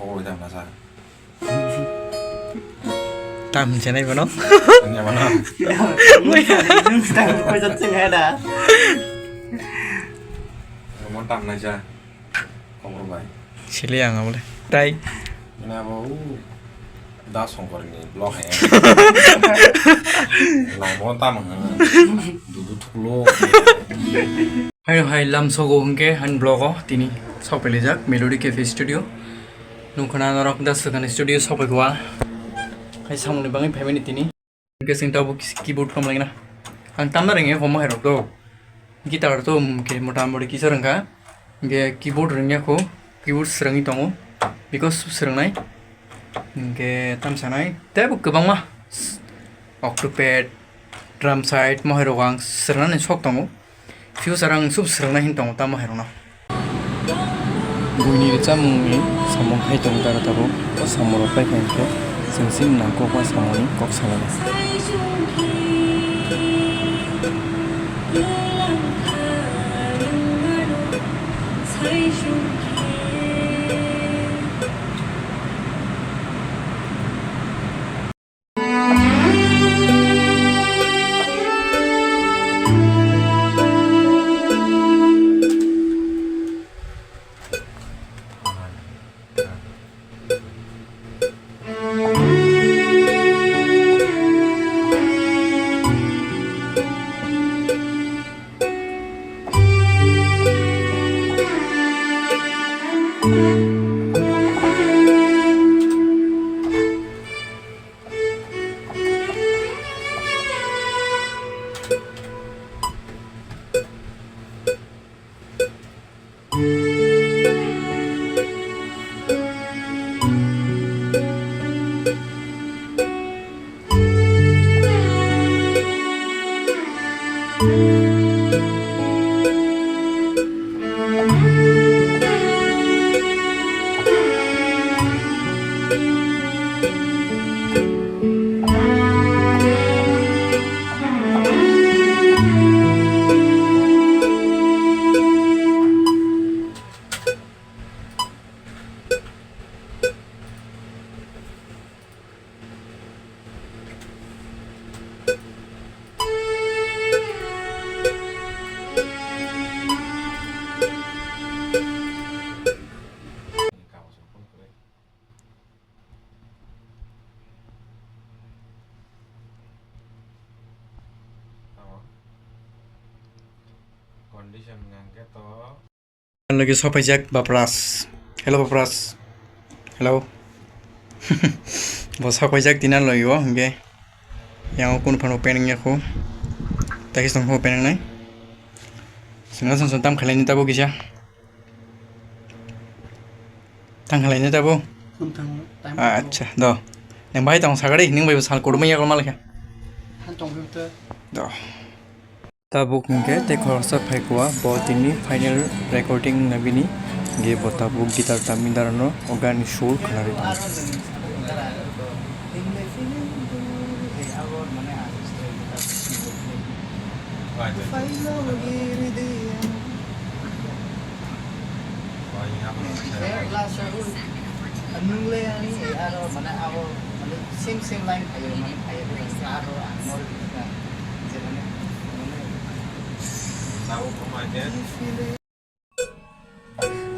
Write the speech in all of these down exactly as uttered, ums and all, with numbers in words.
Oi, tam nasa. Tam hinsa nai bono. Anya bono. Nung sa, nung sa, koi jat sing hai da. Mon tam nasa. Khobor bai. Sili ang abole. Tai. Ina bo u Da Songkor ni blog hai. Lamo tam ha. Dudu thuklo. Hai hai lam sogo hwnkhe han blog o tini sok pailaijak Melody Cafe Studio. Nung khna norok da swkani studio sok pai kua. Hai samung ni bangwi phaimani tini. Hwnkhe chwng tabuk keyboard kam laina. Ang tamna rwngya homa hai rok do. Guitar to hwnkhe mota moti kisa rwngkha. Hwnkhe keyboard rwngya kho. Keyboard swrwngwi tongo. Because swrwngnai. Hwnkhe tamsanai. Tei bo kwbangma. Octopad, drum set, mo hai rok ang swrwngnani sok tongo. Future ang sub swrwngnai hin tongo tamo hai rokno. Buini rwchapmungni samung hai tongo tara tabuk. O samung rok pai kha hinkhe chwng chini nangkukma samungni kok salainai. Condition hwnkhe to. Ang logi sopaijak Bapras. Hello Bapras. Hello. Bo sopaijak tini ang logi o hwnkhe. Yang o kunu phano opening ya khu. Takis tong khu opening nai. Sengna song song tam khalai ni tabo kisa. Tang khalai ni tabo. Acha do. Nang bai tong sagari ning bai sal kodu maya ko malakha. Do. Tabuk hwnkhe tei khoroksa phaikua bo tini final recording wngna bini, hwnkhe bo tabuk guitar tamwi darano o ganni sur khwnarwi tongo. Last o, nung le ani aro mane abo mane same same line phaio, mane phaio, aro ang mor bini ka, je mane, mane.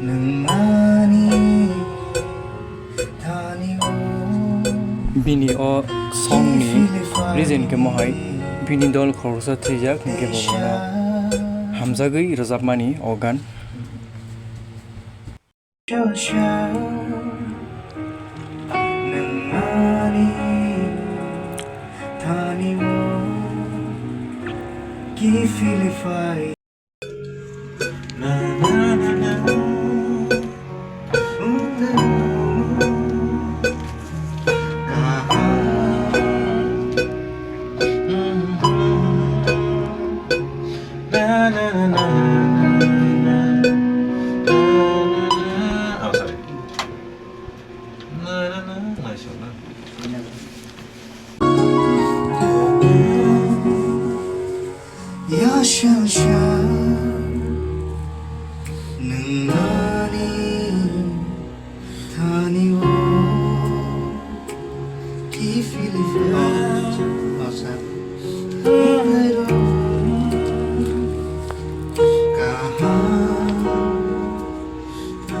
Nung ani thani o. Bini o song ni reason khe mohai, bini dol khoroksa thwijak, hinkhe bo bono hamjagwi rwjapmani o gan.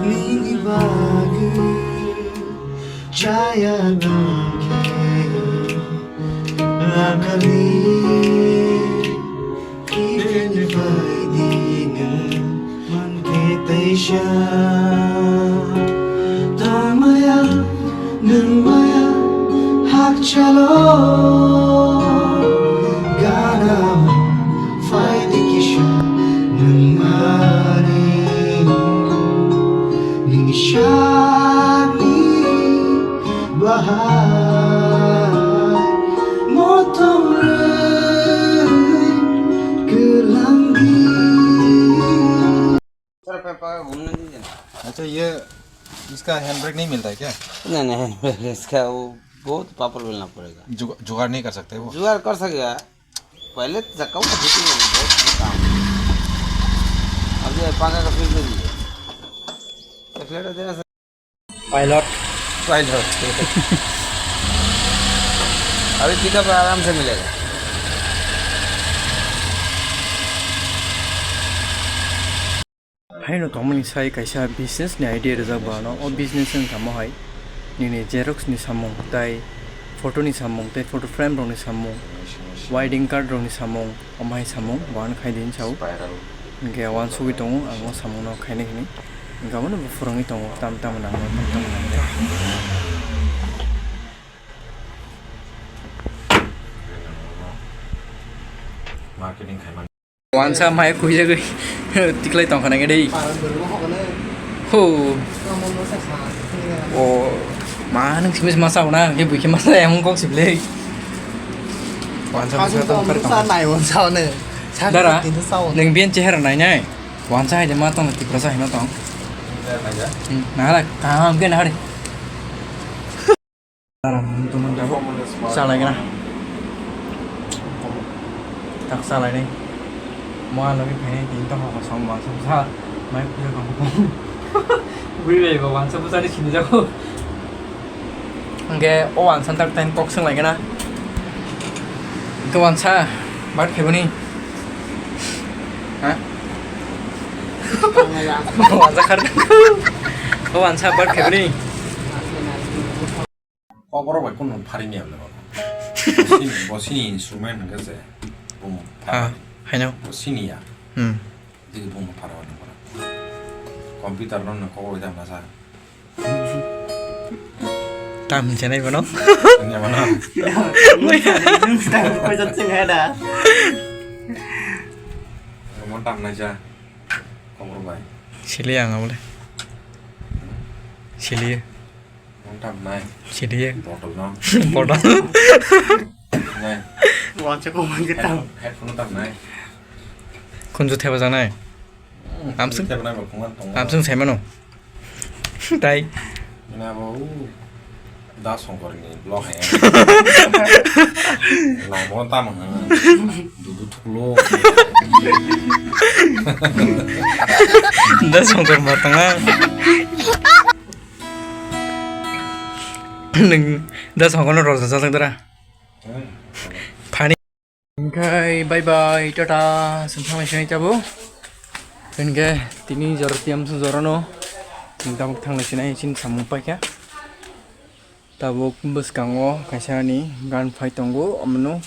Nini bagwi chaya nangkhe lakali kifeni phaidi nwng mankhe teisa. Tangmaya nwng maya hakchalo gana phaidi kisa nwng mani nini sakni bahai motom rwi kwlangdi. Sir, पे, पे घूमने दीजिए ना। अच्छा, ये इसका hand brake नहीं मिलता है क्या? नहीं, नहीं, हैंड ब्रेक इसका वो बहुत पापड़ बेलना पड़ेगा। जुगा-, जुगाड़ नहीं कर सकते वो? जुगाड़ कर सकेगा। पहले तो धक्का हुआ, फिर नहीं, बहुत काम। अब ये पाका का फिर दे दीजिए। एक्सीलरेटर देना सर। Pilot. Pilot. अभी पिकअप आराम से मिलेगा। Haino tongmani sai kaisa business ni idea rijak bo ano. O business wng tamo hai nini xerox ni samung tai photo ni samung tai photo frame rok ni samung, wedding card rok ni samung, omo hai samung bo ano khai di hinwi sao. Hinkhe wansugwi tongo ang o samung no khainai hinwi. Hinkhe abono bo phwrwngwi tongo tam tamo nangno tam tamo nangno. Marketing khaimani. Wansa mai khuijagwi tiklai tongkha nangya dei. Ho. O ma nung simis masa hona, hwnkhe buikhe masa emon kok siblei. Wansa masa tong kar tong. Dara, nung biyan chehara nainai. Wansa haide ma tong, Tiprasa hai ma tong. Hmm, nahara, kaham khe nahari. Salaigena. Tak salainai. Moa logi phainai tini tongkha kosong wansa bwsa mai kuya kong kong. Bui bai bo wansa bwsa ni sini jago. Hingke o wansa tak tain kok swng laigena. Hingke wansa bat khaibani. Ha? Wansa khar. O wansa bat khaibani. Kokborok bai kunu pharini ya, bosini, bosini instrument hingke je bumung pharmani. Haino. Bosini ya. Hmm. Digi bumung pharmani pura. Computer no no kokborok jam nasa. Tam hinsa nai bono. Nya bono. Koi jat sing hai da. Mo tam nai ja. Kokborok bai. Sili ang abole. Sili. Nang tam nai. Sidi ye. Botol no. Botol. Nai. Wansa ko man kita. Headphone tam nai. Kunju theba janai. Amsung theba nai bokong tong. Amsung saimano. Tai. Ina bo u. Da songkor ni blog hai. Lamo tam ha. Dudu thuklo. Da songkor ma tanga. Nwng da songkor no rojak jak dara. Phani. Hingkhai bye bye, tata, chwng thanglai sinai tabuk. Hinkhe tini jora tiyam sung jora no. Chwng tabuk thanglai sinai chini samung paikha. Tabuk bwskango kaisa ni gan phai tongo, omono.